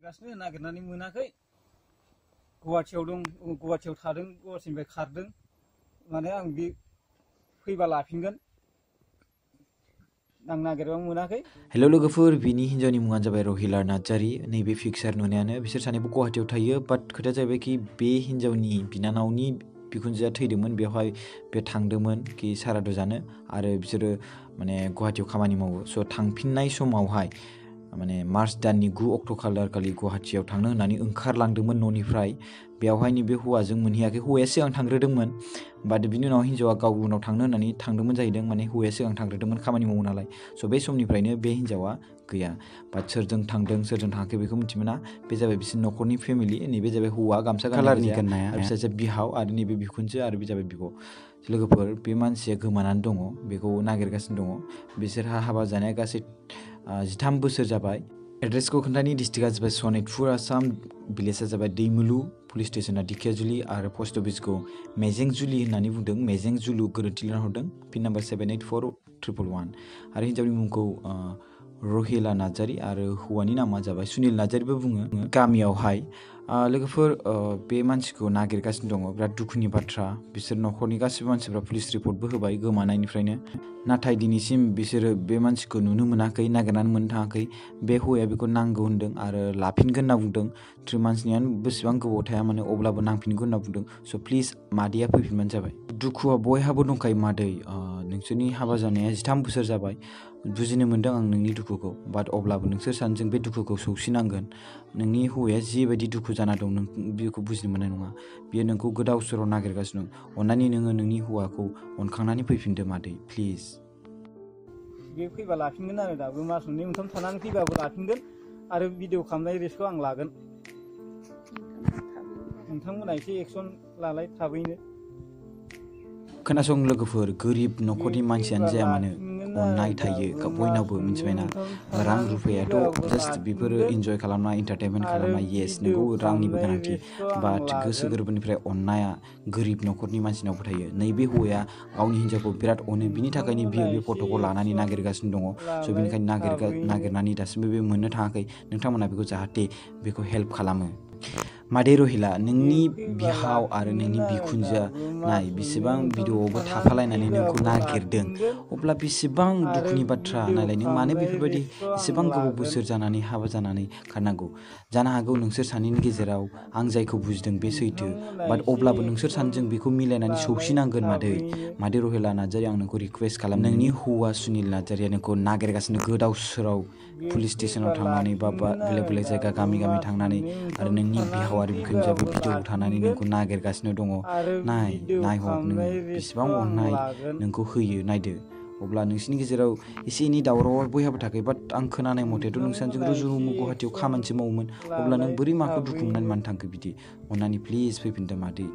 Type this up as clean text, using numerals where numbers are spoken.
नागिरगासिनो नागिरनानै मोनाखै गुवाहाटियाव दं गुवाहाटियाव थादों गुवाहाटिनिफ्राय खारदों माने आं बे फैबा लाफिनगोन आं नागिरबाबो मोनाखै। हेल' लोगोफोर, बिनि हिन्जावनि मुङानो जाबाय रहिला नार्जारी। नैबे पिक्सार नुनायानो बिसोर सानैबो गुवाहाटियाव थायो। बाट खोथाया जाहैबाय कि बे हिन्जावनि बिनानावनि बिखुनजोआ थैदोंमोन, बेवहाय बे थांदोंमोन कि सारादु जानो आरो बिसोरो माने गुवाहाटियाव खामानि मावो। स' थांफिननाय समावहाय माने मार्च दाननि 9 अक्ट' खालि गुवाहाटियाव थांनो होननानै ओंखारलांदोंमोन न'निफ्राय। बेवहायनो बे हौवाजों मोनहैयाखै, हौवाया सिगां थांग्रोदोंमोन। बाट बिनि उनाव हिन्जावा गाव उनाव थांनो होननानै थांदोंमोन जाहैदों, माने हौवाया सिगां थांग्रोदोंमोन, खामानि मावो नालाय। स' बे समनिफ्रायनो बे हिन्जावा गैया। बाट सोरजों थांदों सोरजों थाङाखै बेखौ मिथि मोना। बे जाबाय बिसोर न'खरनि फेमिलि। नैबे जाबाय हौवा गामसा कालारनि गाननाया, आरो बिसोर बिहाव, आरो नैबे बिखुनजो, आरो बे जाबाय बिब'। लोगोफोर, बे मानसिया गोमानानै दङ, बेखौ नागिरगासिनो दङ। बिसोरहा हाबा जानाया गासै 13 बोसोर जाबाय। एड्रेसखौ खोन्थानि, डिस्ट्रिक्टआ जाबाय सनितपुर आसाम, भिलेजआ जाबाय दैमुलु, पुलिस स्टेसना दिखियाजुलि, आरो पस्ट अफिसखौ मेजेंजुलि होननानै बुंदों। मेजेंजुलु गोरोन्थि लिरना हरदों। Pin number 784111। आरो हिन्जावनि मुंखौ रहिला नार्जारी, आरो हौवानि नामा जाबाय सुनिल नार्जारीबो बुङो। गामियावहाय लोगोफोर बे मानसिखौ नागिरगासिनो दङ। बिराद दुखुनि बाथ्रा। बिसोर न'खरनि गासिबो मानसिफ्रा पुलिस रिपर्टबो होबाय गोमानायनिफ्रायनो, नाथाय दिनैसिम बिसोरो बे मानसिखौ नुनो मोनाखै, नागिरनानै मोननो थाङाखै। बे हौवाया बेखौ नांगौ होन्दों आरो लाफिनगोन होनना बुंदों। 3 मान्थ्सनियानो बेसेबां गोबाव थाया माने, अब्लाबो नांफिनगोन होनना बुंदों। स' प्लिज मादैया फैफिनबानो जाबाय। दुखुआ बयहाबो दंखायो मादै, नोंसोरनि हाबा जानाया 13 बोसोर जाबाय। बुजिनो मोन्दों आं नोंनि दुखुखौ, बाट अब्लाबो नोंसोर सानैजों बे दुखुखौ सौसिनांगोन। नोंनि हौवाया जिबायदि दुखु जाना दं नों बेखौ बुजिनो मोननाय नङा। बियो नोंखौ गोदाव सोराव नागिरगासिनो दं। अन्नानै नोङो नोंनि हौवाखौ अनखांनानै फैफिनदो मादै, प्लिज। बे फैबा लाफिनगोन आरो दाबो मास मोननै मोनथाम थानानै फैबाबो लाफिनगोन आरो भिडिअ खालामनाय रिस्कखौ आं लागोन। नोंथांमोना एसे एक्सन लालाय थाबैनो। खोनासं लोगोफोर, गोरिब न'खरनि मानसियानो जाया मानो अननाय थायो बयनावबो, मिथिबायना? रां रुफायाथ' जास्ट बेफोरो इन्जय खालामनाय, एन्टारटेनमेन्ट खालामनाय, येस नोंगौ रांनिबो गोनांथि, बाट गोसो गोरबोनिफ्राय अननाया गोरिब न'खरनि मानसिनावबो थायो। नैबे हौवाया गावनि हिन्जावखौ बिराद अनो, बिनि थाखायनो बियो बे फट'खौ लानानै नागिरगासिनो दङ। स' बेनिखायनो नागिरनानै दासिमबो बे मोननो थाङाखै। नोंथांमोना बेखौ जाहाथे बेखौ हेल्प खालामो। मादै रहिला, नोंनि बिहाव आरो नोंनि बिखुनजोआ नाय बेसेबां भिडिअ'आवबो थाफालायनानै नोंखौ नागिरदों, अब्ला बेसेबां दुखुनि बाथ्रा। नायलाय, नों मानो बेफोरबायदि एसेबां गोबाव बोसोर जानानै हाबा जानानै खारनांगौ? जानो हागौ नोंसोर सानैनि गेजेराव आं जायखौ बुजिदों बे सैथो, बाट अब्लाबो नोंसोर सानैजों बेखौ मिलायनानै सौसिनांगोन मादै रहिला नार्जारी। आं नोंखौ रिकुवेस्ट खालाम, नोंनि हौवा सुनिल नार्जारीया नोंखौ नागिरगासिनो गोदाव सोराव पुलिस स्टेसनाव थांनानै बा बेलेग बेलेग जायगा गामि गामि थांनानै, आरो नोंनि बिहाव आरो बिखुनजोआबो भिडिअ'आव थानानै नोंखौ नागिरगासिनो दङ। नायहक नों बेसेबां अननाय नोंखौ होयो, नायदो। अब्ला नोंसिनि गेजेराव एसे एनै दावरावआ बयहाबो थाखायो, बाट आं खोनानाय मथेथ' नोंसांजों रुजु रुमु गुवाहाटियाव खामानिसो मावोमोन। अब्ला नों बोरै माखौ दुखु मोननानै मानो थांखो बिदि? अन्नानै प्लिज फैफिनदो मादै।